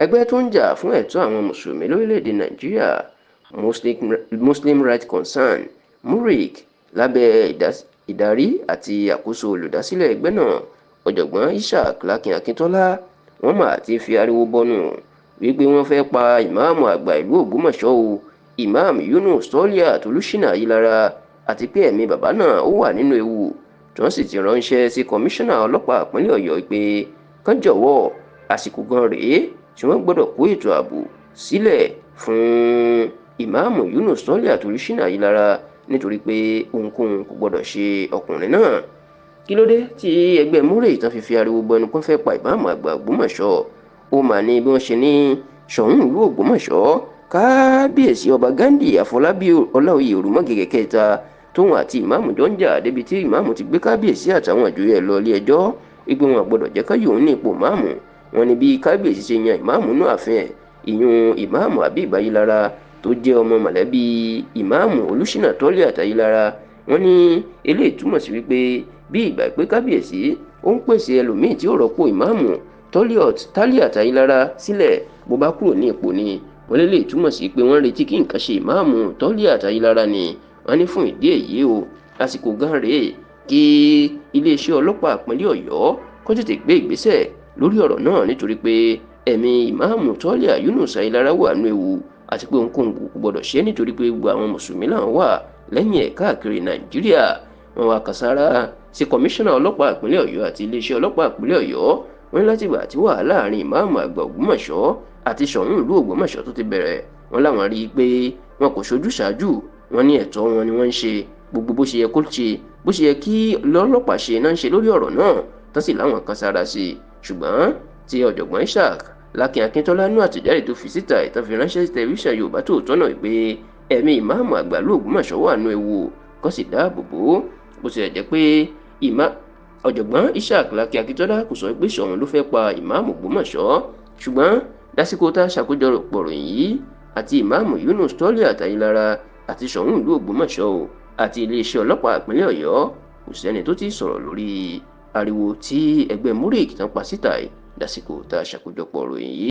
Ẹgbẹ́ tó ń jà fún ẹ̀tọ́ àwọn mùsùlùmí lórílẹ̀‐èdè Nàìjíríà, Muslim Rights Concern, MURIC, lábẹ́ ìdarí àti àkóso olùdásílẹ̀ ẹgbẹ́ náà, Ọ̀jọ̀gbọ́n Ishaq Lákin Akíntọ́lá, wọ́n mà ti fi ariwo bọnu wípé wọ́n fẹ́ pa ìmáàmù àgbà ìlú Ògbómọ̀ṣọ́ o, Imam Yunus Toliat Olùṣínà Ayílára, àti pé ẹ̀mí bàbá náà ó wà nínú ewu, tí wọ́n sì ti ránṣẹ́ sí kọmíṣánná ọlọ́pàá ìpínlẹ̀ Ọ̀yọ́ pé kán jọ̀wọ́, àsìkò gan rèé tí wọ́n gbọ́dọ̀ kó ètò ààbò sílẹ̀ fún ìmáàmù Yunus Toliat Olùṣínà Ayílára, nítorí pé ohunkóhun kò gbọ́dọ̀ ṣe ọkùnrin náà. Kí ló dé tí ẹgbẹ́ MURIC tán fi fi ariwo bọnu pọ́n fẹ́ pa ìmáàmù àgbà Ògbómọ̀ṣọ́? Ó mà ní bí wọ́n ṣe ní Ṣọ̀ún ìlú Ògbómọ̀ṣọ́, Kábíyèsí Ọba Ghandi Àfọlábí Ọláoyè Òrùmọ̀gẹ̀gẹ̀ kẹta, tóun àti ìmáàmù jọ ń jà débi tí ìmáàmù ti gbé kábíyèsí àtàwọn ìjòyè lọ ilé ẹjọ́ wípé wọn gbọ́dọ̀ jẹ́ ká yòó ní ipò máàmù. Wọn ní bí kábíyèsí ṣe yan ìmáàmù nú ààfin ẹ̀, ìyún ìmáàmù Habib Ayílára tó jẹ́ ọmọ mọ̀lẹ́bí ìmáàmù Olùṣínà Toliat Ayílára. Wọn ní eléyìí túmọ̀ sí wípé bí ìgbà pé kábíyèsí ó ń pèsè ẹlòmíì tí ó rọ́pò ìmáàmù Toliat Ayílára sílẹ̀ bó bá kúrò ní ipò ni. Wọ́n lè túmọ̀ sí pé wọ́n retí kí nǹkan ṣe ìmáàmù Toliat Ayílára ni. Wọ́n ní fún ìdí èyí o, àsìkò gan rèé kí iléeṣẹ́ ọlọ́pàá ìpínlẹ̀ Ọ̀yọ́ kó tètè gbé ìgbésẹ̀ lórí ọ̀rọ̀ náà, nítorí pé ẹ̀mí ìmáàmù Toliat Yunus Ayílára wà nínú ewu, àti pé ohunkóhun kò gbọdọ̀ ṣe, nítorí pé gbogbo àwọn mùsùlùmí làwọn wà lẹ́yìn ẹ̀ káàkiri Nàìjíríà. Wọ́n wá kàsára sí kọmíṣánná ọlọ́pàá ìpínlẹ̀ Ọ̀yọ́ àti iléeṣẹ́ ọlọ́pàá ìpínlẹ̀ Ọ̀yọ́. Wọ́n ní látìgbà tí wàhálà láàrin ìmáàmù àgbà Ògbómọ̀ṣọ́ àti Ṣọ̀ún ìlú Ògbómọ̀ṣọ́ tó ti bẹ̀rẹ̀, wọ́n láwọn rí i pé wọn kò ṣojú ṣáájú. Wọ́n ní ẹ̀tọ́ wọn ni wọ́n ń ṣe, gbogbo bó ṣe yẹ kó ṣe, bó ṣe yẹ kí lọ́lọ́pàá ṣe náà ń ṣe lórí ọ̀rọ̀ náà, tán sì láwọn kan sára sí i. Ṣùgbọ́n tí ọ̀jọ̀gbọ́n Ishaq Lákin Akíntọ́lá nú àtẹ̀jáde tó fi síta ìtàn fi ránṣẹ́ sí tẹlifíṣàn Yorùbá Tòótọ́ náà pé ẹ̀mí ìmáàmù àgbà ìlú Ògbómọ̀ṣọ́ wà nínú ewu, kó sì dáàbò bò ó. Bó tilẹ̀ jẹ́ pé ọ̀jọ̀gbọ́n Ishaq Lákin Akíntọ́lá kò sọ pé Ṣọ̀ún ló fẹ́ pa ìmáàmù Ògbómọ̀ṣọ́, ṣùgbọ́n lásìkò tá a ṣàkójọpọ̀ ròyìn yìí, àti ìmáàmù Yunus Toliat Ayílára àti Ṣọ̀ún ìlú Ògbómọ̀ṣọ́ o àti iléeṣẹ́ ọlọ́pàá ìpínlẹ̀ Ọ̀yọ́, kò sẹ́ni tó ti sọ̀rọ̀ lórí ariwo tí ẹgbẹ́ MURIC tán pa síta yìí lásìkò tá a ṣàkójọpọ̀ ròyìn yìí.